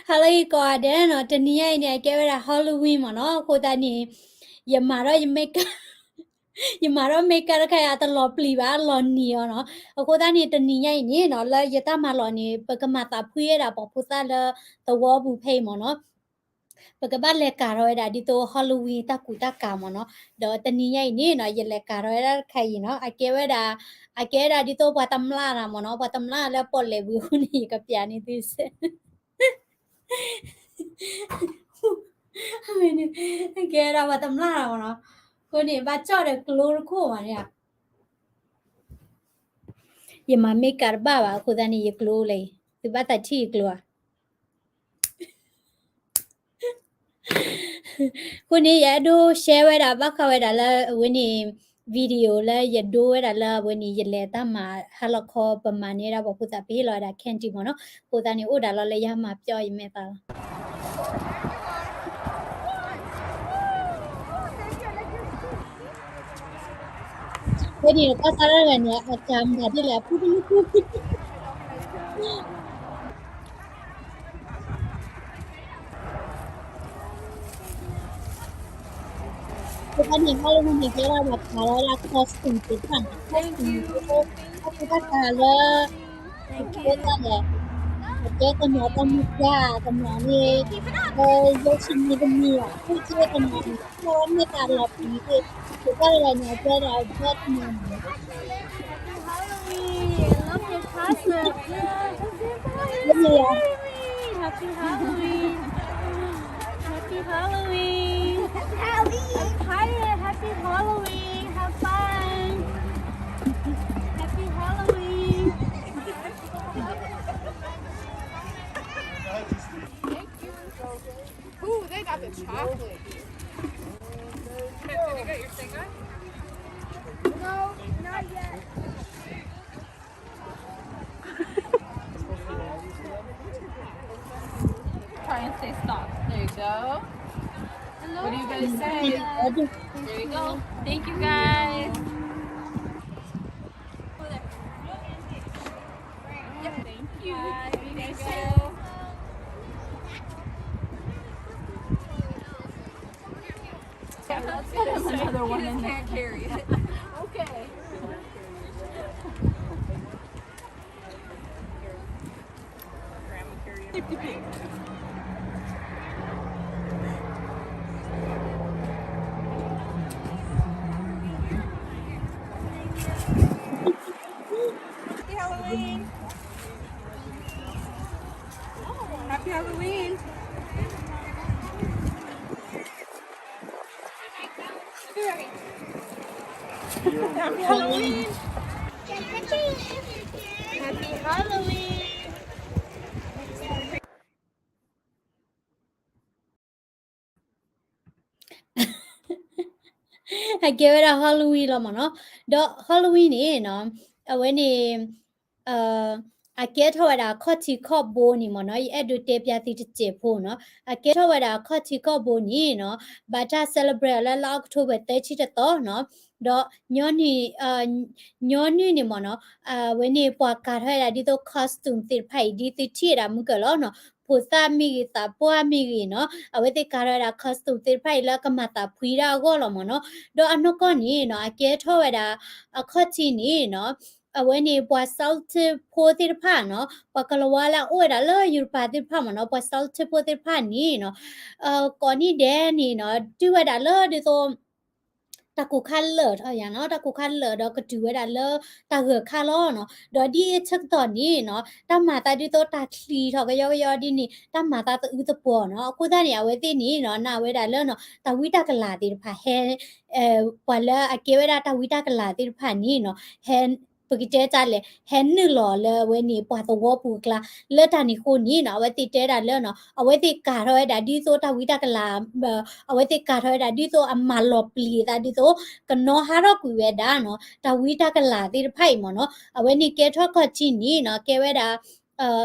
ဟါလၢအဂ့ၤကိးဂၤဒဲးနီၤ, တနံၤညါအံၤန့ၣ် အကဲဝဲဒၣ် Halloween မ့ၢ်နီၤ, အဃိသတးန့ၣ် ယမၤထီၣ်ယ makeup, ယမၤထီၣ် makeup တခါအံၤ အတလီၤပျံၤဘၣ်, လီၤနံၤအီၤနီၤ. အဃိသတးန့ၣ် တနံၤညါအံၤန့ၣ်နီၤ လၢယတၢ်မၤလီၢ်န့ၣ် ပကမၤသးဖှံဝဲဒၣ်ပှၤဖိသၣ်လၢသဝီပူၤဖဲအံၤမ့ၢ်နီၤ. ပကဘၣ်လဲၤကၤထီၣ်ဝဲဒၣ်ဒ်သိး Halloween တၢ်ကူတၢ်ကၤမ့ၢ်နီၤ. ဒီးတနံၤညါအံၤန့ၣ်နီၤ ယလဲၤကၤထီၣ်ဝဲဒၣ်တခါအံၤနီၤ, အကဲဝဲဒၣ်, အကဲဝဲဒၣ်ဒ်သိးပှၤတမျၢ်တၢ်မ့ၢ်နီၤ, ပှၤတမျၢ်လၢပီၣ်လဲၣ်ပူၤအဃိန့ၣ် ယကပျးန့ၢ်သုစဲး အကဲဝဲဒၣ်ပှၤတမျၢ်တၢ်မ့ၢ်နီၤ, အဃိန့ၣ် ဘၣ်ကၠီၣ်ဒီးကျိတခိၣ်မးန့ၣ်ဧါ. ယမၤ makeup တဘၣ်ဘၣ် အဃိသတးန့ၣ် ယကျိလၢအံၤ သုဘၣ်သးထံၣ်ယကျိဧါ. အဃိန့ၣ် ယအဲၣ်ဒိး share ဝဲဒၣ် ဘၣ်ဃးဝဲဒၣ်လၢအဝဲန့ၣ် video လၢယဒိဝဲဒၣ်လၢအဝဲန့ၣ် ယလဲၤတၢ်မၤဟါလီၤခီ ပမၤန့ၢ်ဒၣ်ပှၤဖိသၣ် ပဟ့ၣ်လီၤဝဲဒၣ် candy မ့ၢ်နီၤ. အဃိသတးန့ၣ် အိၣ်ဒၣ်လီၤလၢယမၤပျီယမဲာ်သးလီၤ. အဝဲန့ၣ် တၢ်ဆါတၢ်ဂၤန့ၣ် အကၢမတၤဒ်လဲၣ် အဖုတမုၢ် အဃိသတးန့ၣ် ဟါလၢအဂ့ၤန့ၣ် ကဲဒၣ်ပှၤကၤလၢ costume သ့ၣ်တဖၣ်န့ၣ် costume သ့ၣ်တဖၣ် တၢ်ကူတၢ်ကၤလၢ အဃိသတးန့ၣ် အကဲတနီၤတၢ်မုၢ်ကၢ် တနီၤန့ၣ် လၢယိဆံနံၤတမံၤ အခိၣ်ကၠ့တနီၤန့ၣ် ကၠီၣ်မဲာ်သးလီၤပျံၤသ့ၣ် သ့ၣ်တဖၣ်တဂၤန့ၣ် အကဲဒၣ်အကဲတနီၤန့ၣ် Happy Halloween! I love your costume. Yes, this is Halloween. Happy Halloween. Happy Halloween. Happy Halloween. I'm tired. Happy Halloween. Have fun. Happy Halloween. Thank you. Ooh, they got the chocolate. Did you get your thing on? No, not yet. Try and stay stopped. There you go. Hello. What do you guys say? There you go. Thank you guys. Yep, thank you. There you go. There's another one in there. Can't carry it. Okay. Happy Halloween. Happy Halloween. Happy Halloween. Happy Halloween. အကဲဝဲဒၣ် Halloween လီၤမ့ၢ်နီၤ. ဒီး Halloween န့ၣ်နီၤ အဝဲန့ၣ် အကဲထီၣ်ဝဲဒၣ်ခီၣ်ထံးခီၣ်ဘိန့ၣ်မ့ၢ်နီၤ, ယအဲၣ်ဒိးတဲပျးသုတစဲးဖိနီၤ. အကဲထီၣ်ဝဲဒၣ်ခီၣ်ထံးခီၣ်ဘိန့ၣ်နီၤ ဘၣ်တၢ် celebrate အီၤလၢလါ October သၢဆံတသီနီၤ. ဒီးညီနုၢ် ညီနုၢ်န့ၣ်မ့ၢ်နီၤ အဝဲန့ၣ်ပှၤကၤထီၣ်ဝဲဒၣ်ဒ်သိး costume သ့ၣ်တဖၣ်အံၤ ဒ်သုထံၣ်ဝဲဒၣ်မုၢ်ကၢၢ်လီၤနီၤ. ဖိသၣ်မ့ၢ်ဂ့ၤ သးပှၢ်မ့ၢ်ဂ့ၤနီၤ အဝဲသ့ၣ်ကၤထီၣ်ဝဲဒၣ် costume သ့ၣ်တဖၣ်အံၤလၢကမၤသးဖှံတၢ်အဂီၢ်လီၤမ့ၢ်နီၤ. ဒီးအနီၢ်ကီၢ်န့ၣ်နီၤ အကဲထီၣ်ဝဲဒၣ် အခီၣ်ထံးန့ၣ်နီၤ အဝဲန့ၣ်ပှၤ Celtic ဖိသ့ၣ်တဖၣ်နီၤ ပှၤကလၤဝါလၢအအိၣ်ဝဲဒၣ်လၢယူရပၤသ့ၣ်တဖၣ်မ့ၢ်နီၤ ပှၤ Celtic ဖိသ့ၣ်တဖၣ်န့ၣ်နီၤ ကိးနံၣ်ဒဲးန့ၣ်နီၤ တုၤဝဲဒၣ်လၢဒ်သိး တၢ်ကိၢ်ခါလၢာ်ထီၣ်ယၤနီၤ, တၢ်ကိၢ်ခါလၢာ်ဒီးကတုၤဝဲဒၣ်လၢတၢ်ဂၢၢ်ခါလီၤနီၤ. ဒီးဒ်အဆၢကတီၢ်န့ၣ်နီၤ တၢ်မၤသးဒ်သိးတၢ်ချံထီၣ်ကယီကယီဒ်န့ၣ် တၢ်မၤသးသအုးသပှီၤနီၤ. အဃိသတးန့ၣ် အဝဲသ့ၣ်န့ၣ်နီၤ နာ်ဝဲဒၣ်လၢနီၤ တၢ်ဝံတၢ်ကလၤသ့ၣ်တဖၣ် ဟဲ ပှၤလၢအကဲဝဲဒၣ်တၢ်ဝံတၢ်ကလၤသ့ၣ်တဖၣ်န့ၣ်နီၤ ဟဲ ပကတဲတၢ်လဲၣ် ဟဲနုာ်လီၤလၢအဝဲန့ၣ် ပှၤသဝီပူၤအကျါ လၢတၢ်န့ၣ်အဃိန့ၣ်နီၤ အဝဲသ့ၣ်တဲဒၣ်လၢနီၤ အဝဲသ့ၣ်ကၤထီၣ်ဝဲဒၣ်ဒ်သိးတၢ်ဝံတၢ်ကလၤ အဝဲသ့ၣ်ကၤထီၣ်ဝဲဒၣ်ဒ်သိးအမၤလီၤပျံၤသးဒ်သိး ကနီၤဟးထီၣ်ကွံာ်ဝဲဒၣ်နီၤ တၢ်ဝံတၢ်ကလၤသ့ၣ်တဖၣ်အံၤမ့ၢ်နီၤ အဝဲန့ၣ်ကဲထီၣ်ခီၣ်ထံးန့ၣ်နီၤ ကဲဝဲဒၣ်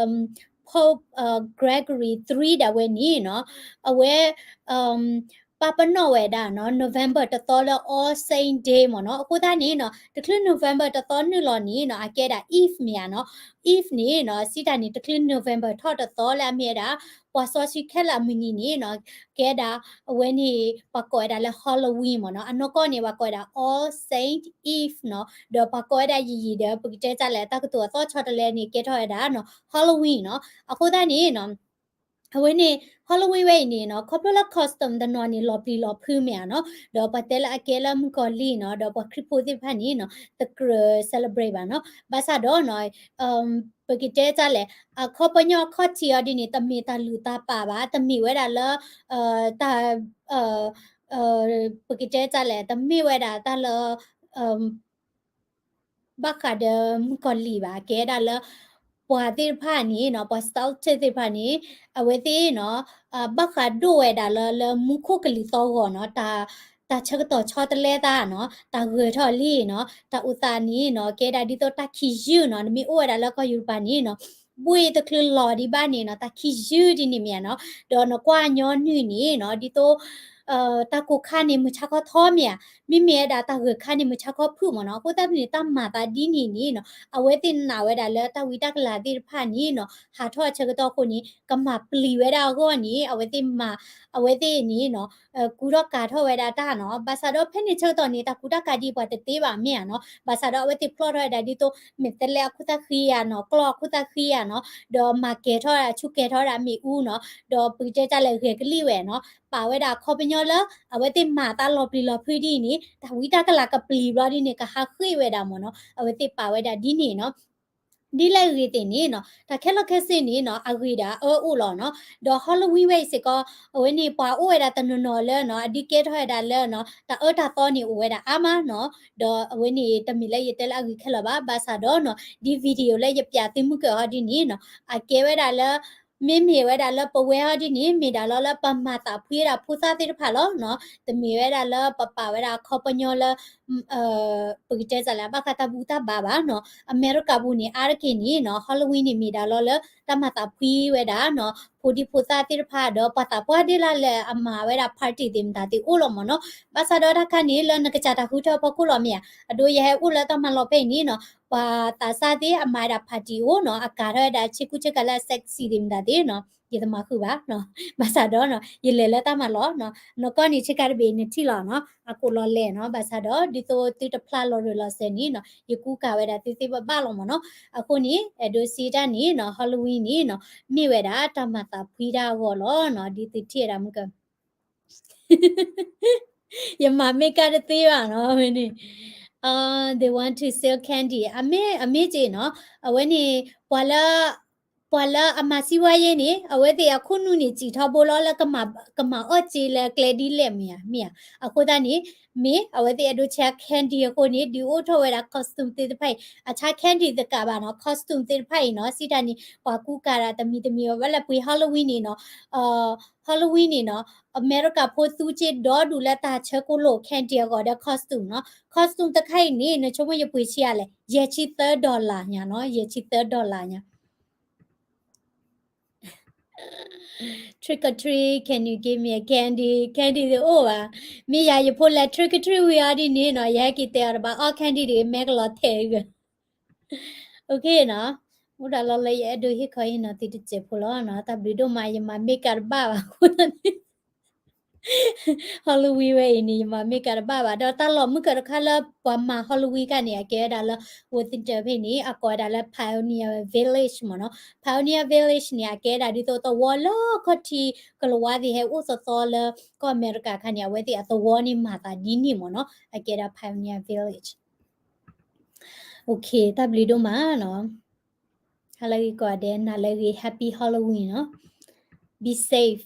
Pope Gregory three ဒၣ်ဝဲန့ၣ်နီၤ အဝဲ ပာ်ပနီၣ်ဝဲဒၣ်နီၤ November တသီလၢ All Saint Day မ့ၢ်နီၤ. အဃိသတးန့ၣ်နီၤ တချုး November တသီနုာ်လီၤန့ၣ်နီၤ အကဲဒၣ် Eve မ့ၢ်ဧါနီၤ. Eve န့ၣ်နီၤ စံးတၢ်န့ၣ် တချုး November ထီၣ်တသီလၢအမ့ၢ်ဝဲဒၣ် ပှၤစီဆှံခဲလၢာ်အမုၢ်နံၤန့ၣ်နီၤ ကဲဒၣ် အဝဲန့ၣ် ပှၤကိးဝဲဒၣ်လၢ Halloween မ့ၢ်နီၤ. အနီၢ်ကီၢ်န့ၣ် ပှၤကိးဝဲဒၣ် All Saint Eve နီၤ. ဒီးပှၤကိးဝဲဒၣ်ယံာ်ယံာ်ဒီး ပကတဲတၢ်လဲၣ် တၢ်ကတိၤအသီဆီတလဲန့ၣ် ကဲထီၣ်ဝဲဒၣ်နီၤ Halloween နီၤ. အဃိသတးန့ၣ်နီၤ အဝဲန့ၣ် Halloween ဝဲအံၤန့ၣ်နီၤ ခီဖျိလၢ costume တနီၤန့ၣ် လီၤပျံၤလီၤဖုးမ့ၢ်ဧါနီၤ. ဒီးပှၤတဲလၢအကဲလၢမုၣ်ကီၤလံၢ်နီၤ ဒီးပှၤခရံာ်ဖိသ့ၣ်တဖၣ်န့ၣ်နီၤ တကြၢး celebrate ဘၣ်နီၤ. ဘၣ်ဆၣ်ဒီးနီၤ ပကတဲတၢ်လဲၣ် အခီပညီအခီၣ်ထံးအီၤဒ်န့ၣ် တမ့ၢ်တၢ်လုၢ်တၢ်ပာ်ဘၣ်, တမ့ၢ်ဝဲဒၣ်လၢ တၢ် ပကတဲတၢ်လဲၣ် တမ့ၢ်ဝဲဒၣ်တၢ်လၢ ဘၣ်ဃးဒီးမုၣ်ကီၤလံၢ်ဘၣ်, ကဲဒၣ်လၢ ပှၤသ့ၣ်တဖၣ်န့ၣ်နီၤ ပှၤ sculptor သ့ၣ်တဖၣ်န့ၣ် အဝဲသ့ၣ်နီၤ ဘၣ်ဃးဒိၣ်ဝဲဒၣ်လၢ လၢမူခိၣ်ကလံၤသီအဂီၢ်နီၤ, တၢ်ဆၢကတီၢ်ဆီတလဲသးနီၤ, တၢ်ဂၢၢ်ထီၣ်လံနီၤ, တၢ်အိၣ်သးန့ၣ်နီၤ ကဲဒၣ်ဒ်သိးတၢ်ခံယုၢ်နီၤ, နမ့ၢ်အိၣ်ဝဲဒၣ်လၢကီၢ်ယူရပၤန့ၣ်နီၤ ဘှ့ၣ်တချုးလီၤဒံးဘၣ်န့ၣ်နီၤ တၢ်ခံယုၢ်ဒ်န့ၣ်မ့ၢ်ဧါနီၤ, ဒီးနကွၢ်ညီနုၢ်န့ၣ်နီၤ ဒ်သိး တၢ်ကိၢ်ခါန့ၣ်မုၢ်ဆါခီထီမ့ၢ်ဧါ, မ့မ့ၢ်ဝဲဒၣ်တၢ်ဂၢၢ်ခါန့ၣ်မုၢ်ဆါခီဖုၣ်မ့ၢ်နီၤ, အဃိသတးန့ၣ် တၢ်မၤသးဒ်န့ၣ်န့ၣ်နီၤ အဝဲသ့ၣ်နာ်ဝဲဒၣ်လၢတၢ်ဝံတၢ်ကလၤသ့ၣ်တဖၣ်န့ၣ်နီၤ ဟးထီၣ်အဆၢကတီၢ်အဃိန့ၣ် ကမၤပျံၤဝဲဒၣ်အဂီၢ်န့ၣ် အဝဲသ့ၣ်မၤ အဝဲသ့ၣ်န့ၣ်နီၤ ကူထီၣ်ကၤထီၣ်ဝဲဒၣ်တၢ်နီၤ, ဘၣ်ဆၣ်ဒီးဖဲန့ၣ်ဆၢကတီၢ်န့ၣ် တၢ်ကူတၢ်ကၤဒ်ပှၤတသ့ဘၣ်မ့ၢ်ဧါနီၤ, ဘၣ်ဆၣ်ဒီးအဝဲသ့ၣ်ဖျီၣ်ထီၣ်ဝဲဒၣ်ဒ်သိး မဲာ်သလဲအခိၣ်သၣ်ဃံဧါနီၤ, ကျီၢ်အခိၣ်သၣ်ဃံဧါနီၤ, ဒီးမၤကဲၤထီၣ်ဝဲဒၣ် ဆူကဲၤထီၣ်ဝဲဒၣ်မ့ၣ်အူနီၤ, ဒီးပကတဲတၢ်လဲၣ်ဂဲၤကလံၣ်ဝဲနီၤ, ပာ်ဝဲဒၣ်အခီပညီလၢ အဝဲသ့ၣ်မၤတၢ်လီၤပျံၤလီၤဖုးဒ်အံၤန့ၣ် တၢ်ဝံတၢ်ကလၤကပျံၤဘျီဒ်န့ၣ် ကဟးဃ့ၢ်ဝဲဒၣ်မ့ၢ်နီၤ, အဝဲသ့ၣ်ပာ်ဝဲဒၣ်ဒ်န့ၣ်နီၤ ဒ်လဲၣ်ဂ့ၤသ့ၣ်န့ၣ်နီၤ တၢ်ခဲလၢာ်ခဲဆ့န့ၣ်နီၤ အဂ့ၤဒီးအအၢအိၣ်လီၤနီၤ, ဒီး Halloween ဝဲအံၤစ့ၢ်ကီး အဝဲန့ၣ် ပှၤအိၣ်ဝဲဒၣ်တနီၤနီၤလၢနီၤ အဒုးကဲထီၣ်ဝဲဒၣ်လၢနီၤ တၢ်အၢတၢ်သီန့ၣ်အိၣ်ဝဲဒၣ်အါမးနီၤ, ဒီးအဝဲန့ၣ် တမ့ၢ်လၢယတဲလၢအဂ့ၤခဲလၢာ်ဘၣ်, ဘၣ်ဆၣ်ဒီးနီၤ ဒ် video လၢယပြသုးမုၢ်ကၢၢ်အီၤဒ်န့ၣ်နီၤ အကဲဝဲဒၣ်လၢ မ့မ့ၢ်ဝဲဒၣ်လၢပဝဲအီၤဒ်န့ၣ် မ့ၢ်ဒၣ်လီၤလၢပမၤသးဖှံဝဲဒၣ်ဖိသၣ်သ့ၣ်တဖၣ်လီၤနီၤ, တမ့ၢ်ဝဲဒၣ်လၢပပာ်ဝဲဒၣ်အခီပညီလၢ ပကတဲစးလဲၣ် ဘၣ်ဃးတၢ်ဘူၣ်တၢ်ဘါဘၣ်နီၤ, အမဲရကၤပူၤန့ၣ် အါတက့ၢ်န့ၣ်နီၤ Halloween န့ၣ် မ့ၢ်ဒၣ်လီၤလၢ တၢ်မၤသးဖှံဝဲဒၣ်နီၤ ဖိဒံဖိသၣ်သ့ၣ်တဖၣ် ဒီးပှၤသးပှၢ်ဒ်လၢလဲၣ် အမၤဝဲဒၣ် party သ့ၣ်မတၤသ့ၣ်အိၣ်လီၤမ့ၢ်နီၤ, ဘၣ်ဆၣ်ဒီးတၢ်ခါန့ၣ် လၢနကစၢ်တၢ်ဃုထၢဖီခိၣ်လီၤမ့ၢ်ဧါ, အဒိယဟဲအိၣ်လၢတၢ်မၤလီၤဖဲအံၤန့ၣ်နီၤ ပှၤသးစၢ်သ့ၣ်အမၤဝဲဒၣ် party အိၣ်နီၤ အကၤထီၣ်ဝဲဒၣ်ဆ့ကူဆ့ကၤလၢအ sexy သ့ၣ်မတၤသ့ၣ်နီၤ ယတမၤဃုာ်ဘၣ်နီၤ, ဘၣ်ဆၣ်ဒီးနီၤ ယလဲၤလၢတၢ်မၤလီၢ်နီၤ, နီၢ်ကီၢ်န့ၣ် ဆ့ကၤတဘ့ၣ်နထံၣ်လီၤနီၤ အကိးလီၤလဲၣ်နီၤ, ဘၣ်ဆၣ်ဒီးဒ်သိးသုတဖျါလီၤရၢၢ်လီၤစၢၤန့ၣ်နီၤ ယကူကၤဝဲဒၣ်သုသ့ဘၣ်ဘၣ်လီၤမ့ၢ်နီၤ, အဃိန့ၣ် အဲၣ်ဒိးစံးတၢ်န့ၣ်နီၤ Halloween န့ၣ်နီၤ မ့ၢ်ဝဲဒၣ်တၢ်မၤသးဖှံတၢ်အဂီၢ်လီၤနီၤ, ဒ်သုထံၣ်ဝဲဒၣ်မုၢ်က ယမၤ makeup တသ့ဘၣ်နီၤ ဝဲန့ၣ်, they want to sell candy အမ့ၢ် အမ့ၢ်က့နီၤ, အဝဲန့ၣ် ပှၤလၢ ပှၤလၢအမၤစံးဝါယဲန့ၣ် အဝဲသ့ၣ်အခိၣ်နူာ်န့ၣ် စံၣ်ထီဘိလီၤလၢ ကမၤအီၣ်စ့လၢကျဲဒ်လဲၣ်မ့ၢ်ဧါ, မ့ၢ်ဧါ, အဃိသတးန့ၣ် မ့ၢ်အဝဲသ့ၣ်အဲၣ်ဒိးဆဲး candy အဃိန့ၣ် ဒုးအိၣ်ထီၣ်ဝဲဒၣ် costume သ့ၣ်တဖၣ်အံၤ, အဆါ candy တကးဘၣ်နီၤ costume သ့ၣ်တဖၣ်အံၤနီၤ စံးတၢ်န့ၣ် ပှၤကူကၤဒၣ်တမံၤတမံၤဝဲလၢပှ့ၤ Halloween န့ၣ်နီၤ Halloween န့ၣ်နီၤ အမဲရကၤဖိသူစ့ဒီဒူၣ်လၢတၢ်ဆၢကိၣ်လိာ် candy အဂီၢ်ဒီး costume နီၤ, costume တခါအံၤန့ၣ် နဆိကမိၣ်ယပှ့ၤဆံးအါလဲၣ်, ယဲၢ်ဆံသၢ dollar ညါနီၤ, ယဲၢ်ဆံသၢ dollar ညါ Trick or treat, can you give me a candy? Candy တအိၣ်ဘၣ်. မ့ၢ်ယၤယဖိလဲၤ trick or treat ဝံၤအီၤဒ်န့ၣ်နီၤ ယဟဲက့ၤတဲအီၤတဘၣ် အီ candy တဂ့ၤ မဲကလီၤထဲးဂ့ၤ. OK နီၤ, အိၣ်ဒၣ်လီၤလၢယအဲၣ်ဒိးဟ့ၣ်ခီဟ့ၣ်နီၤသုတစဲးဖိလီၤနီၤ, တၢ်ဘျုးဒိၣ်မး ယမၤ makeup တဘၣ်ဘၣ်အဃိန့ၣ် Halloween ဝဲအံၤန့ၣ် ယမၤ makeup တဘၣ်ဘၣ်. ဒီးတၢ်လီၢ်မုၢ်ကၢၢ်တခါလၢပှၤမၤ Halloween ခါန့ၣ် အကဲဝဲဒၣ်လၢ Worthington ဖဲန့ၣ် အကိးဝဲဒၣ်လၢ Pioneer Village မ့ၢ်နီၤ. Pioneer Village န့ၣ် အကဲဒၣ်ဒ်သိးသဝီလၢခီၣ်ထံးကလၤဝါသ့ၣ်ဟဲအိၣ်သီသီလၢ ကီၢ်အမဲရကၤခါန့ၣ် အဝဲသ့ၣ်အသဝီန့ၣ်မၤသးဒ်န့ၣ်မ့ၢ်နီၤ. အကဲဒၣ် Pioneer Village. OK တၢ်ဘျုးဒိၣ်မးနီၤ. ဟါလၢဂ့ၤကိးဂၤဒဲး နၤလၢဂ့ၤ Happy Halloween နီၤ. Be safe.